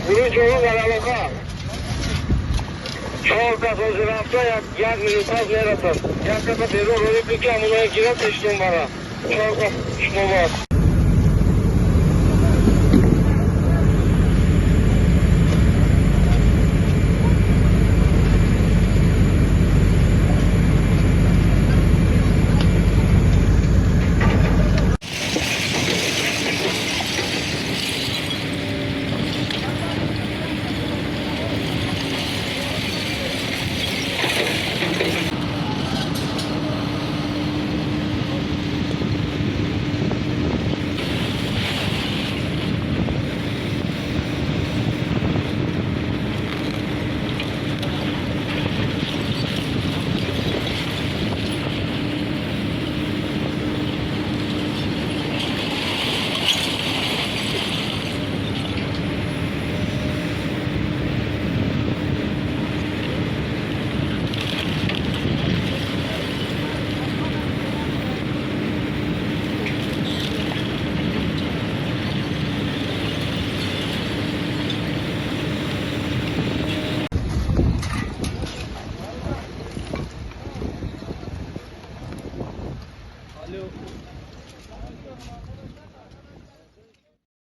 Гурӯҳи чорум дар алоқа. Чор кас ҳозир рафта, як минут пас мерасад. Як каса берун роҳӣ ки амуное гирад, пештон бара. Чор кас шумо.